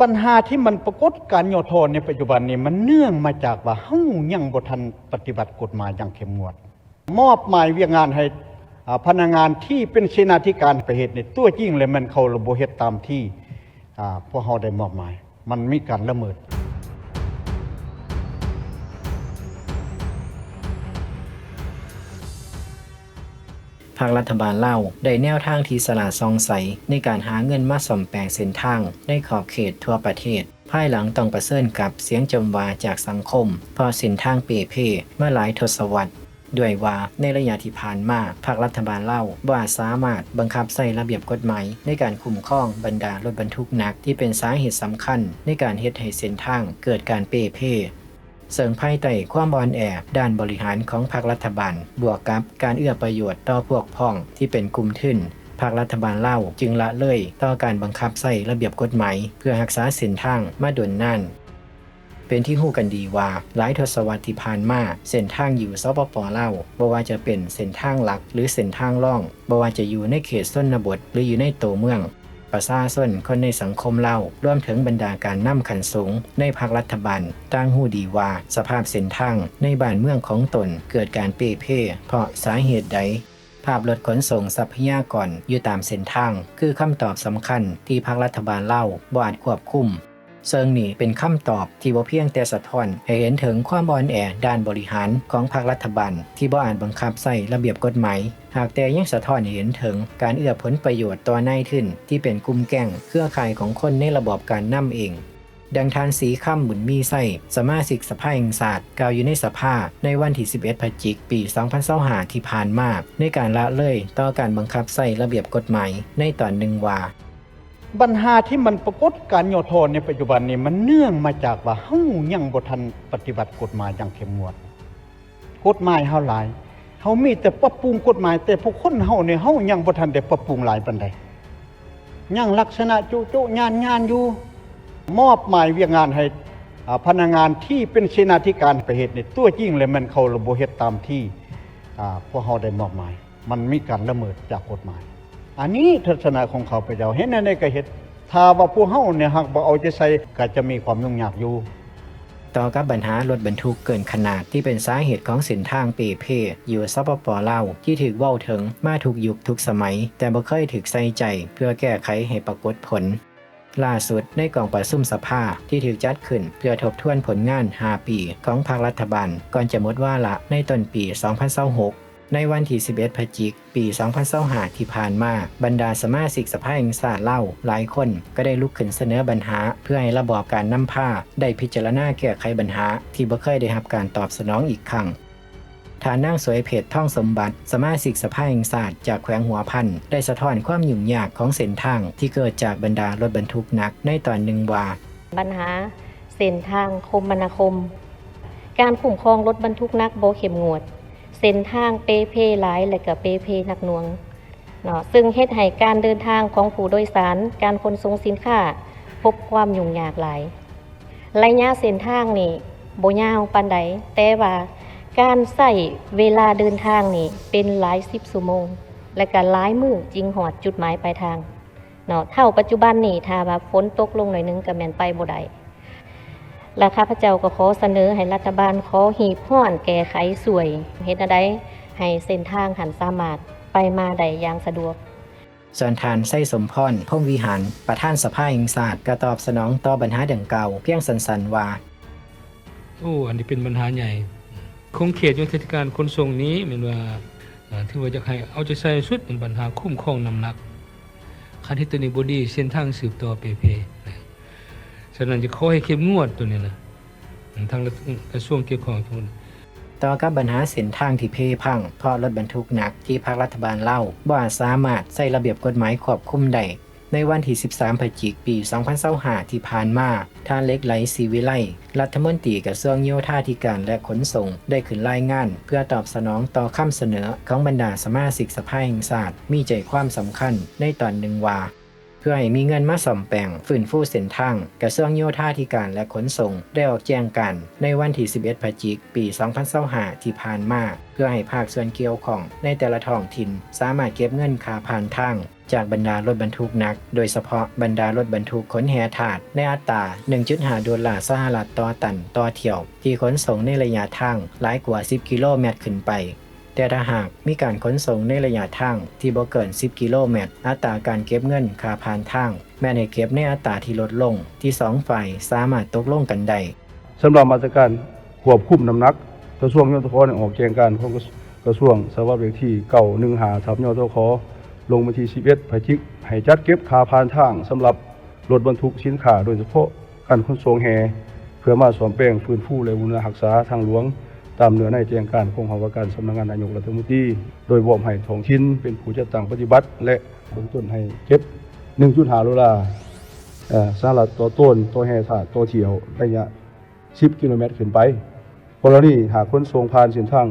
ບັນຫາທີ່ມັນປາກົດການຫຍໍ້ທໍ້ໃນປັດຈຸບັນນີ້ ມັນເນື່ອງມາຈາກວ່າເຮົາຍັງບໍ່ທັນປະຕິບັດກົດໝາຍຢ່າງເຂັ້ມງວດ. ມອບໝາຍວຽກງານໃຫ້ ອາ ພະນັກງານທີ່ເປັນເສນາທິການໄປເຮັດນີ້ ຕົວຈິງແລ້ວແມ່ນເຂົາລະບໍ່ເຮັດຕາມທີ່ ອາ ພວກເຮົາໄດ້ມອບໝາຍ. ມັນມີການລະເມີດ. ພັກລັດຖະບານລາວໄດ້ແນວທາງທີ່ສະຫຼາດສ່ອງໃສໃນການຫາເງິນມາສ້ອມແປງເສັ້ນທາງໃນຂອບເຂດທົ່ວປະເທດ, ພາຍຫຼັງຕ້ອງປະເຊີນກັບສຽງຈົ່ມວ່າຈາກສັງຄົມ ເພາະເສັ້ນທາງເປ່ເພມາຫຼາຍທົດສະວັດ. ດ້ວຍວ່າໃນໄລຍະທີ່ຜ່ານມາ, ພັກລັດຖະບານລາວບໍ່ອາດສາມາດບັງຄັບໃຊ້ລະບຽບກົດໝາຍໃນການຄຸ້ມຄອງບັນດາລົດບັນທຸກໜັກ ທີ່ເປັນສາເຫດສຳຄັນໃນການເຮັດໃຫ້ເສັ້ນທາງເກີດການເປ່ເພ, ເຊິ່ງພາຍໃຕ້ຄວາມອ່ອນແອດ້ານບໍລິຫານຂອງພັກລັດຖະບານ ບວກກັບການເອື້ອປະໂຫຍດຕໍ່ພວກພ້ອງທີ່ເປັນກຸ່ມທຶນ, ພັກລັດຖະບານລາວຈຶ່ງລະເລີຍຕໍ່ການບັງຄັບໃຊ້ລະບຽບກົດໝາຍເພື່ອຮັກສາເສັ້ນທາງມາດົນນານ. ເປັນທີ່ຮູ້ກັນດີວ່າ ຫຼາຍທົດສະວັດທີ່ຜ່ານມາ, ເສັ້ນທາງຢູ່ ສປປ ລາວ ບໍ່ວ່າຈະເປັນເສັ້ນທາງຫຼັກ ຫຼື ເສັ້ນທາງລອງ, ບໍ່ວ່າຈະຢູ່ໃນເຂດຊົນນະບົດ ຫຼື ຢູ່ໃນໂຕເມືອງ, ປະຊາຊົນຄົນໃນສັງຄົມລາວ, ລວມເຖິງບັນດາການນຳຂັ້ນສູງໃນພັກລັດຖະບານ ຕ່າງຮູ້ດີວ່າ ສະພາບເສັ້ນທາງໃນບ້ານເມືອງຂອງຕົນເກີດການເປ່ເພເພາະສາເຫດໃດ. ພາບລົດຂົນສົ່ງຊັບພະຍາກອນຢູ່ຕາມເສັ້ນທາງ ຄືຄຳຕອບສຳຄັນທີ່ພັກລັດຖະບານລາວບໍ່ອາດຄວບຄຸມ. ເຊິ່ງນີ້ເປັນຄຳຕອບທີ່ບໍ່ພຽງແຕ່ສະທ້ອນໃຫ້ເຫັນເຖິງຄວາມອ່ອນແອດ້ານບໍລິຫານຂອງພັກລັດຖະບານ ທີ່ບໍ່ອາດບັງຄັບໃຊ້ລະບຽບກົດໝາຍ, ຫາກແຕ່ຍັງສະທ້ອນໃຫ້ເຫັນເຖິງການເອື້ອຜົນປະໂຫຍດຕໍ່ນາຍທຶນທີ່ເປັນກຸ່ມແກ້ງເຄືອຂ່າຍຂອງຄົນໃນລະບອບການນຳເອງ. ດັ່ງທ່ານ ສີຄຳ ບຸນມີໄຊ ສະມາຊິກສະພາແຫ່ງຊາດ ກ່າວຢູ່ໃນສະພາໃນວັນທີສິບເອັດ ພະຈິກ ປີສອງພັນຊາວຫ້າ ທີ່ຜ່ານມາ ໃນການລະເລີຍຕໍ່ການບັງຄັບໃຊ້ລະບຽບກົດໝາຍໃນຕອນໜຶ່ງວ່າ, ບັນຫາທີ່ມັນປາກົດການຫຍໍ້ທໍ້ໃນປັດຈຸບັນນີ້ ມັນເນື່ອງມາຈາກວ່າເຮົາຍັງບໍ່ທັນປະຕິບັດກົດໝາຍຢ່າງເຂັ້ມງວດ. ກົດໝາຍເຮົາຫຼາຍ, ເຮົາມີແຕ່ປັບປຸງກົດໝາຍ, ແຕ່ພວກຄົນເຮົານີ້ ເຮົາຍັງບໍ່ທັນໄດ້ປັບປຸງຫຼາຍປານໃດ, ຍັງລັກສະນະຈຸໂຈະຍານໆຢູ່. ມອບໝາຍວຽກງານໃຫ້ ອາ ພະນັກງານທີ່ເປັນເສນາທິການໄປເຮັດນີ້ ຕົວຈິງແລ້ວແມ່ນເຂົາລະບໍ່ເຮັດຕາມທີ່ ອາ ພວກເຮົາໄດ້ມອບໝາຍ. ມັນມີການລະເມີດຈາກກົດໝາຍ. ອັນນີ້ທັດສະນະຂອງຂ້າພະເຈົ້າ, ເຮັດແນວໃດກໍເຮັດ, ຖ້າວ່າພວກເຮົານີ້ຫາກບໍ່ເອົາໃຈໃສ່ ກໍຈະມີຄວາມຫຍຸ້ງຍາກຢູ່. ຕໍ່ກັບບັນຫາລົດບັນທຸກເກີນຂະໜາດທີ່ເປັນສາເຫດຂອງເສັ້ນທາງເປ່ເພຢູ່ ສປປ ລາວ ທີ່ຖືກເວົ້າເຖິງມາທຸກຍຸກທຸກສະໄໝ, ແຕ່ບໍ່ເຄີຍຖືກໃສ່ໃຈເພື່ອແກ້ໄຂໃຫ້ປາກົດຜົນ. ລ່າສຸດ, ໃນກອງປະຊຸມສະພາທີ່ຖືກຈັດຂຶ້ນເພື່ອທົບທວນຜົນງານຫ້າປີຂອງພັກລັດຖະບານກ່ອນຈະໝົດວາລະໃນຕົ້ນປີສອງພັນຊາວຫົກ, ໃນວັນທີສິບເອັດ ພະຈິກ ປີສອງພັນຊາວຫ້າ ທີ່ຜ່ານມາ, ບັນດາສະມາຊິກສະພາແຫ່ງຊາດລາວຫຼາຍຄົນກໍໄດ້ລຸກຂຶ້ນສະເໜີບັນຫາເພື່ອໃຫ້ລະບອບການນຳພາໄດ້ພິຈາລະນາແກ້ໄຂບັນຫາທີ່ບໍ່ເຄີຍໄດ້ຮັບການຕອບສະໜອງອີກຄັ້ງ. ທ່ານນາງ ສວຍເພັດ ທອງສົມບັດ ສະມາຊິກສະພາແຫ່ງຊາດຈາກແຂວງຫົວພັນ ໄດ້ສະທ້ອນຄວາມຫຍຸ້ງຍາກຂອງເສັ້ນທາງທີ່ເກີດຈາກບັນດາລົດບັນທຸກໜັກໃນຕອນໜຶ່ງວ່າ, ບັນຫາເສັ້ນທາງຄົມມະນາຄົມ, ການຄຸ້ມຄອງລົດບັນທຸກໜັກບໍ່ເຂັ້ມງວດ, ເສັ້ນທາງເປ່ເພຫຼາຍ ແລະ ກະເປ່ເພໜັກໜ່ວງເນາະ, ເຊິ່ງເຮັດໃຫ້ການເດີນທາງຂອງຜູ້ໂດຍສານ, ການຂົນສົ່ງສິນຄ້າ ພົບຄວາມຫຍຸ້ງຍາກຫຼາຍ. ໄລຍະເສັ້ນທາງນີ້ບໍ່ຍາວປານໃດ, ແຕ່ວ່າການໃຊ້ເວລາເດີນທາງນີ້ເປັນຫຼາຍສິບຊົ່ວໂມງ ແລະ ກະຫຼາຍມື້ຈຶ່ງຮອດຈຸດໝາຍປາຍທາງເນາະ. ເທົ່າປັດຈຸບັນນີ້ ຖ້າວ່າຝົນຕົກລົງໜ້ອຍໜຶ່ງກະແມ່ນໄປບໍ່ໄດ້. ແລະ ຂ້າພະເຈົ້າກໍຂໍສະເໜີໃຫ້ລັດຖະບານ ຂໍຮີບຮ້ອນແກ້ໄຂຊ່ວຍ ເຮັດແນວໃດໃຫ້ເສັ້ນທາງຫັ້ນສາມາດໄປມາໄດ້ຢ່າງສະດວກ. ສ່ວນທ່ານ ໄຊສົມພອນ ພົມວິຫານ ປະທານສະພາແຫ່ງຊາດ ກໍຕອບສະໜອງຕໍ່ບັນຫາດັ່ງກ່າວພຽງສັ້ນໆວ່າ, ໂອ້ ອັນນີ້ເປັນບັນຫາໃຫຍ່. ຂົງເຂດໂຍທາທິການຂົນສົ່ງນີ້ແມ່ນວ່າ ເອີ ຖືວ່າຢາກໃຫ້ເອົາໃຈໃສ່ສຸດເປັນບັນຫາຄຸ້ມຄອງນ້ຳໜັກ. ຄັນເຮັດໂຕນີ້ບໍ່ດີ ເສັ້ນທາງສືບຕໍ່ເປ່ເພ. ສະນັ້ນຈະຂໍໃຫ້ເຂັ້ມງວດໂຕນີ້ນະ ທາງກະຊວງກ່ຽວຂ້ອງ. ຕໍ່ກັບບັນຫາເສັ້ນທາງທີ່ເພພັງເພາະລົດບັນທຸກໜັກ ທີ່ພັກລັດຖະບານລາວບໍ່ອາດສາມາດໃຊ້ລະບຽບກົດໝາຍຄວບຄຸມໄດ້, ໃນວັນທີສິບສາມ ພະຈິກ ປີສອງພັນຊາວຫ້າ ທີ່ຜ່ານມາ, ທ່ານ ເຫຼັກໄຫຼ ສີວິໄລ ລັດຖະມົນຕີກະຊວງໂຍທາທິການ ແລະ ຂົນສົ່ງ ໄດ້ຂຶ້ນລາຍງານເພື່ອຕອບສະໜອງຕໍ່ຄຳສະເໜີຂອງບັນດາສະມາຊິກສະພາແຫ່ງຊາດມີໃຈຄວາມສຳຄັນໃນຕອນໜຶ່ງວ່າ, ເພື່ອໃຫ້ມີເງິນມາສ້ອມແປງຟື້ນຟູເສັ້ນທາງ, ກະຊວງໂຍທາທິການ ແລະ ຂົນສົ່ງ ໄດ້ອອກແຈ້ງການໃນວັນທີສິບເອັດ ພະຈິກ ປີສອງພັນຊາວຫ້າ ທີ່ຜ່ານມາ ເພື່ອໃຫ້ພາກສ່ວນກ່ຽວຂ້ອງໃນແຕ່ລະທ້ອງຖິ່ນສາມາດເກັບເງິນຄ່າຜ່ານທາງ ຈາກບັນດາລົດບັນທຸກໜັກ, ໂດຍສະເພາະບັນດາລົດບັນທຸກຂົນແຮ່ທາດ ໃນອັດຕາ ໜຶ່ງຈຸດຫ້າໂດລາສະຫະລັດຕໍ່ຕັນຕໍ່ຖ້ຽວ ທີ່ຂົນສົ່ງໃນໄລຍະທາງຫຼາຍກວ່າສິບກິໂລແມັດຂຶ້ນໄປ. ແຕ່ຖ້າຫາກມີການຂົນສົ່ງໃນໄລຍະທາງທີ່ບໍ່ເກີນສິບກິໂລແມັດ, ອັດຕາການເກັບເງິນຄ່າຜ່ານທາງ ແມ່ນໃຫ້ເກັບໃນອັດຕາທີ່ລົດລົງ ທີ່ສອງຝ່າຍສາມາດຕົກລົງກັນໄດ້. ສຳລັບມາດຕະການຄວບຄຸມນ້ຳໜັກ, ກະຊວງ ຍທຂ ໄດ້ອອກແຈ້ງການຂອງກະຊວງ ສະບັບເລກທີ ເກົ້າໜຶ່ງຫ້າ ທັບ ຍທຂ ລົງວັນທີ ສິບເອັດ ພະຈິກ ໃຫ້ຈັດເກັບຄ່າຜ່ານທາງສຳລັບລົດບັນທຸກສິນຄ້າ, ໂດຍສະເພາະການຂົນສົ່ງແຮ່, ເພື່ອມາສ້ອມແປງ, ຟື້ນຟູ ແລະ ບູລະນະຮັກສາທາງຫຼວງ ຕາມເນື້ອໃນແຈ້ງການຂອງຫ້ອງວ່າການສຳນັກງານນາຍົກລັດຖະມົນຕີ, ໂດຍມອບໃຫ້ທ້ອງຖິ່ນເປັນຜູ້ຈັດຕັ້ງປະຕິບັດ ແລະ ເບື້ອງຕົ້ນໃຫ້ເກັບ ໜຶ່ງຈຸດຫ້າໂດລາ ເອີ ສະຫະລັດຕໍ່ໂຕນ ຕໍ່ແຮ່ທາດ ຕໍ່ຖ້ຽວ ໄລຍະ ສິບກິໂລແມັດຂຶ້ນໄປ. ກໍລະນີຫາກຂົນສົ່ງຜ່ານເສັ້ນທາງ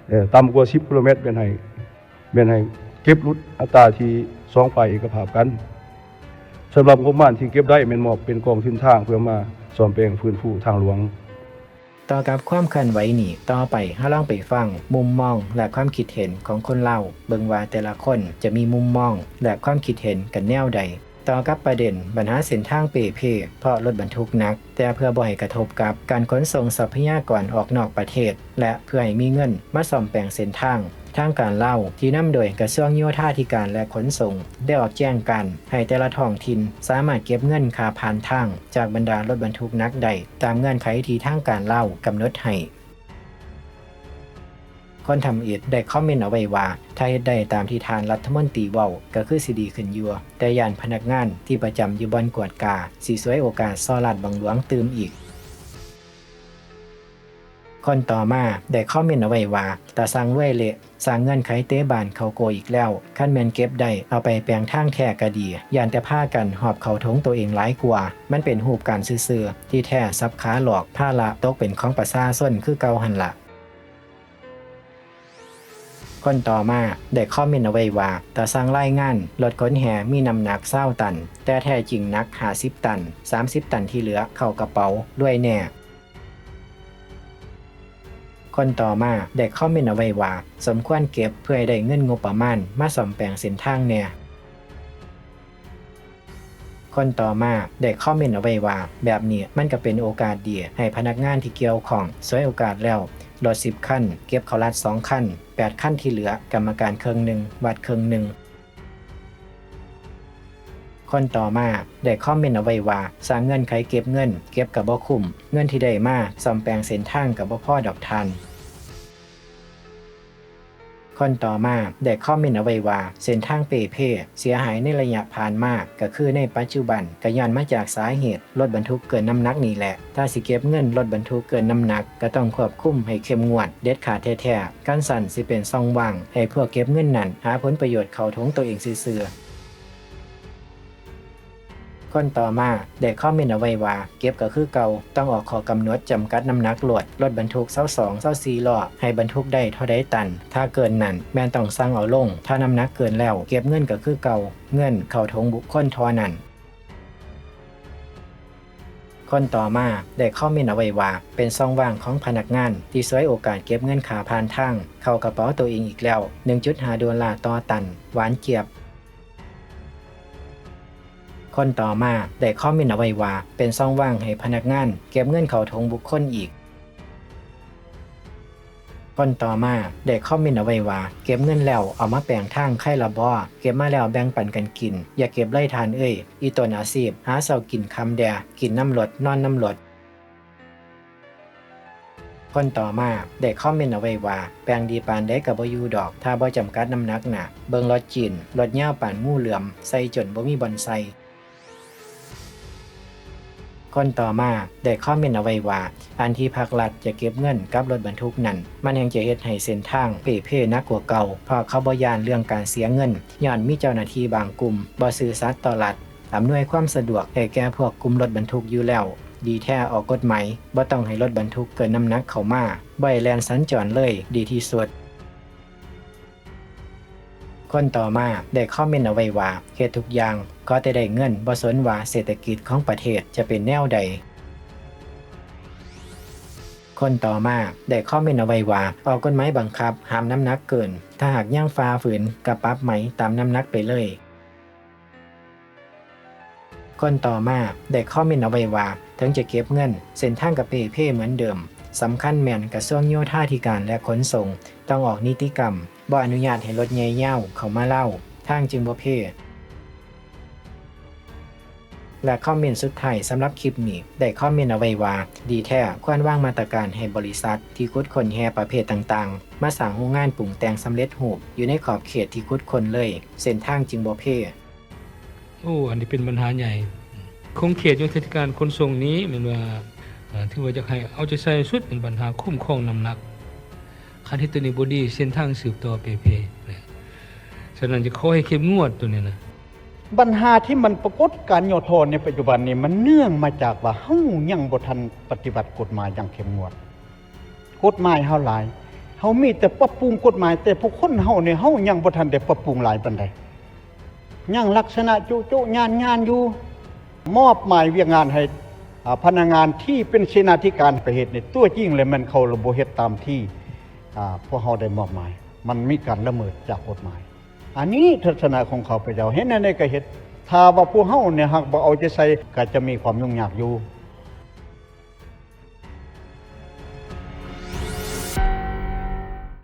ເອີ ຕ່ຳກວ່າ ສິບກິໂລແມັດ ແມ່ນໃຫ້ ແມ່ນໃຫ້ເກັບຫຼຸດອັດຕາທີ່ສອງຝ່າຍເອກະພາບກັນ. ສຳລັບງົບປະມານທີ່ເກັບໄດ້ ແມ່ນມອບເປັນກອງທຶນທາງ ເພື່ອມາສ້ອມແປງຟື້ນຟູທາງຫຼວງ. ຕໍ່ກັບຄວາມເຄື່ອນໄຫວນີ້, ຕໍ່ໄປເຮົາລອງໄປຟັງມຸມມອງ ແລະ ຄວາມຄິດເຫັນຂອງຄົນລາວ ເບິ່ງວ່າແຕ່ລະຄົນຈະມີມຸມມອງ ແລະ ຄວາມຄິດເຫັນກັນແນວໃດ. ຕໍ່ກັບປະເດັນບັນຫາເສັ້ນທາງເປ່ເພເພາະລົດບັນທຸກໜັກ, ແຕ່ເພື່ອບໍ່ໃຫ້ກະທົບກັບການຂົນສົ່ງຊັບພະຍາກອນອອກນອກປະເທດ ແລະ ເພື່ອໃຫ້ມີເງິນມາສ້ອມແປງເສັ້ນທາງ, ທາງການລາວທີ່ນຳໂດຍກະຊວງໂຍທາທິການ ແລະ ຂົນສົ່ງ ໄດ້ອອກແຈ້ງການໃຫ້ແຕ່ລະທ້ອງຖິ່ນສາມາດເກັບເງິນຄ່າຜ່ານທາງຈາກບັນດາລົດບັນທຸກໜັກໄດ້ ຕາມເງື່ອນໄຂທີ່ທາງການລາວກຳນົດໃຫ້. ຄົນທຳອິດໄດ້ຄອມເມັນເອົາໄວ້ວ່າ ຖ້າເຮັດໄດ້ຕາມທີ່ທ່ານລັດຖະມົນຕີເວົ້າ ກໍຄືຊິດີຂຶ້ນຢູ່, ແຕ່ຢ້ານພະນັກງານທີ່ປະຈຳຢູ່ບ່ອນກວດກາ ຊິສວຍໂອກາດສໍ້ລາດບັງຫຼວງຕື່ມອີກ. ຄົນຕໍ່ມາໄດ້ຄອມເມັນເອົາໄວ້ວ່າ ຕາຊ່າງລວຍເລະ ສ້າງເງື່ອນໄຂເຕະບານເຂົ້າໂກອີກແລ້ວ, ຄັນແມ່ນເກັບໄດ້ ເອົາໄປແປງທາງແທ້ກໍດີ, ຢ້ານແຕ່ພາກັນຫອບເຂົ້າຖົງໂຕເອງຫຼາຍກວ່າ, ມັນເປັນຮູບການຊື່ໆ, ທີ່ແທ້ສັບຂາຫຼອກ, ພາລະຕົກເປັນຂອງປະຊາຊົນຄືເກົ່າຫັ້ນລະ. ຄົນຕໍ່ມາໄດ້ຄອມເມັນເອົາໄວ້ວ່າ ຕາຊ່າງລາຍງານລົດຂົນແຮ່ມີນ້ຳໜັກຊາວຕັນ, ແຕ່ແທ້ຈິງໜັກຫ້າສິບຕັນ, ສາມສິບຕັນທີ່ເຫຼືອເຂົ້າກະເປົາລວຍແນ່. ຄົນຕໍ່ມາໄດ້ຄອມເມັນເອົາໄວ້ວ່າ ສົມຄວນເກັບເພື່ອໃຫ້ໄດ້ເງິນງົບປະມານມາສ້ອມແປງເສັ້ນທາງແນ່. ຄົນຕໍ່ມາໄດ້ຄອມເມັນເອົາໄວ້ວ່າ ແບບນີ້ມັນກະເປັນໂອກາດດີໃຫ້ພະນັກງານທີ່ກ່ຽວຂ້ອງສວຍໂອກາດແລ້ວ, ລົດສິບຄັນເກັບເຂົ້າລັດສອງຄັນ, ແປດຄັນທີ່ເຫຼືອກຳມະການເຄິ່ງໜຶ່ງ, ວັດເຄິ່ງໜຶ່ງ. ຄົນຕໍ່ມາໄດ້ຄອມເມັນເອົາໄວ້ວ່າ ສ້າງເງື່ອນໄຂເກັບເງິນ, ເກັບກະບໍ່ຄຸ້ມ, ເງິນທີ່ໄດ້ມາສ້ອມແປງເສັ້ນທາງກະບໍ່ພໍດອກທ່ານ. ຄົນຕໍ່ມາໄດ້ຄອມເມັນເອົາໄວ້ວ່າ ເສັ້ນທາງເປ່ເພ ເສຍຫາຍໃນໄລຍະຜ່ານມາ ກະຄືໃນປັດຈຸບັນ ກະຍ້ອນມາຈາກສາເຫດລົດບັນທຸກເກີນນ້ຳໜັກນີ້ແຫຼະ. ຖ້າຊິເກັບເງິນລົດບັນທຸກເກີນນ້ຳໜັກ ກະຕ້ອງຄວບຄຸມໃຫ້ເຂັ້ມງວດເດັດຂາດແທ້ໆ, ຄັນຊັ້ນຊິເປັນຊ່ອງວ່າງໃຫ້ພວກເກັບເງິນນັ້ນຫາຜົນປະໂຫຍດເຂົ້າຖົງໂຕເອງຊື່ໆ. ຄົນຕໍ່ມາໄດ້ຄອມເມັນເອົາໄວ້ວ່າ ເກັບກໍຄືເກົ່າ, ຕ້ອງອອກຂໍ້ກຳນົດຈຳກັດນ້ຳໜັກລົດ, ລົດບັນທຸກຊາວສອງ ຊາວສີ່ລໍ້ ໃຫ້ບັນທຸກໄດ້ເທົ່າໃດຕັນ, ຖ້າເກີນນັ້ນແມ່ນຕ້ອງສັ່ງເອົາລົງ, ຖ້ານ້ຳໜັກເກີນແລ້ວ ເກັບເງິນກໍຄືເກົ່າ, ເງິນເຂົ້າຖົງບຸກຄົນທໍ່ນັ້ນ. ຄົນຕໍ່ມາໄດ້ຄອມເມັນເອົາໄວ້ວ່າ ເປັນຊ່ອງວ່າງຂອງພະນັກງານທີ່ສວຍໂອກາດເກັບເງິນຄ່າຜ່ານທາງເຂົ້າກະເປົາໂຕເອງອີກແລ້ວ, ໜຶ່ງຈຸດຫ້າໂດລາຕໍ່ຕັນ, ຫວານຈຽບ. ຄົນຕໍ່ມາໄດ້ຄອມເມັນເອົາໄວ້ວ່າ ເປັນຊ່ອງວ່າງໃຫ້ພະນັກງານເກັບເງິນເຂົ້າຖົງບຸກຄົນອີກ. ຄົນຕໍ່ມາໄດ້ຄອມເມັນເອົາໄວ້ວ່າ ເກັບເງິນແລ້ວເອົາມາແປງທາງໄຄລະບໍ? ເກັບມາແລ້ວແບ່ງປັນກັນກິນ, ຢ່າເກັບເລີຍທ່ານເອີຍ, ອີຕົນອາຊີບຫາເຊົ້າກິນຄ່ຳແດ່, ກິນນຳລົດ ນອນນຳລົດ. ຄົນຕໍ່ມາໄດ້ຄອມເມັນເອົາໄວ້ວ່າ ແປງດີປານໃດກໍບໍ່ຢູ່ດອກ ຖ້າບໍ່ຈຳກັດນ້ຳໜັກນະ, ເບິ່ງລົດຈີນ, ລົດຍາວປານງູເຫຼືອມ, ໃສ່ຈົນບໍ່ມີບ່ອນໃສ່. ຄົນຕໍ່ມາໄດ້ຄອມເມັນເອົາໄວ້ວ່າ ອັນທີ່ພາກລັດຈະເກັບເງິນກັບລົດບັນທຸກນັ້ນ ມັນແຮ່ງຈະເຮັດໃຫ້ເສັ້ນທາງເປ່ເພໜັກກວ່າເກົ່າ, ເພາະເຂົາບໍ່ຢ້ານເລື່ອງການເສຍເງິນ, ຍ້ອນມີເຈົ້າໜ້າທີ່ບາງກຸ່ມບໍ່ຊື່ສັດຕໍ່ລັດ. ອຳນວຍຄວາມສະດວກໃຫ້ແກ່ພວກກຸ່ມລົດບັນທຸກຢູ່ແລ້ວ, ດີແທ້ອອກກົດໝາຍ ບໍ່ຕ້ອງໃຫ້ລົດບັນທຸກເກີນນ້ຳໜັກເຂົ້າມາ, ບໍ່ໃຫ້ແລ່ນສັນຈອນເລີຍ ດີທີ່ສຸດ. ຄົນຕໍ່ມາໄດ້ຄອມເມັນເອົາໄວ້ວ່າ ເຮັດທຸກຢ່າງ ຂໍແຕ່ໄດ້ເງິນ ບໍ່ສົນວ່າເສດຖະກິດຂອງປະເທດຈະເປັນແນວໃດ. ຄົນຕໍ່ມາໄດ້ຄອມເມັນເອົາໄວ້ວ່າ ອອກກົດໝາຍບັງຄັບຫ້າມນ້ຳໜັກເກີນ, ຖ້າຫາກຍັງຝ່າຝືນກໍປັບໃໝຕາມນ້ຳໜັກໄປເລີຍ. ຄົນຕໍ່ມາໄດ້ຄອມເມັນເອົາໄວ້ວ່າ ເຖິງຈະເກັບເງິນ, ເສັ້ນທາງກໍເປ່ເພເໝືອນເດີມ. ສຳຄັນແມ່ນກະຊວງໂຍທາທິການ ແລະ ຂົນສົ່ງ ຕ້ອງອອກນິຕິກຳ ບໍ່ອະນຸຍາດໃຫ້ລົດໃຫຍ່ຍາວເຂົ້າມາລາວ, ທາງຈຶ່ງບໍ່ເພ. ແລະ ຄອມເມັນສຸດທ້າຍສຳລັບຄລິບນີ້ ໄດ້ຄອມເມັນເອົາໄວ້ວ່າ ດີແທ້ ຄວນວາງມາດຕະການໃຫ້ບໍລິສັດທີ່ຂຸດຄົ້ນແຮ່ປະເພດຕ່າງໆ ມາສ້າງໂຮງງານປຸງແຕ່ງສຳເລັດຮູບຢູ່ໃນຂອບເຂດທີ່ຂຸດຄົ້ນເລີຍ, ເສັ້ນທາງຈຶ່ງບໍ່ເພ. ໂອ້ ອັນນີ້ເປັນບັນຫາໃຫຍ່ຂອງເຂດໂຍທາທິການຂົນສົ່ງນີ້ ແມ່ນວ່າ ເອີ ຖືວ່າຢາກໃຫ້ເອົາໃຈໃສ່ສຸດ ເປັນບັນຫາຄຸ້ມຄອງນ້ຳໜັກ. ຄັນເຮັດຕົວນີ້ບໍ່ດີ ເສັ້ນທາງສືບຕໍ່ເປ່ເພນະ. ສະນັ້ນຈະຂໍໃຫ້ເຂັ້ມງວດຕົວນີ້ນະ. ບັນຫາທີ່ມັນປາກົດການຫຍໍ້ທໍ້ໃນປັດຈຸບັນນີ້ ມັນເນື່ອງມາຈາກວ່າເຮົາຍັງບໍ່ທັນປະຕິບັດກົດໝາຍຢ່າງເຂັ້ມງວດ. ກົດໝາຍເຮົາຫຼາຍ, ເຮົາມີແຕ່ປັບປຸງກົດໝາຍ, ແຕ່ຜູ້ຄົນເຮົານີ້ ເຮົາຍັງບໍ່ທັນໄດ້ປັບປຸງຫຼາຍປານໃດ. ຍັງລັກສະນະຈຸໂຈະຍານງານຢູ່, ມອບໝາຍວຽກງານໃຫ້ ອາ ພະນັກງານທີ່ເປັນເສນາທິການໄປເຮັດນີ້ ຕົວຈິງແລ້ວແມ່ນເຂົາລະບໍ່ເຮັດຕາມທີ່ ອາ ພວກເຮົາໄດ້ມອບໝາຍ, ມັນມີການລະເມີດຈາກກົດໝາຍ. ອັນນີ້ທັດສະນະຂອງຂ້າພະເຈົ້າ, ເຮັດແນວໃດກໍເຮັດ, ຖ້າວ່າພວກເຮົານີ້ຫາກບໍ່ເອົາໃຈໃສ່ ກໍຈະມີຄວາມຫຍຸ້ງຍາກຢູ່.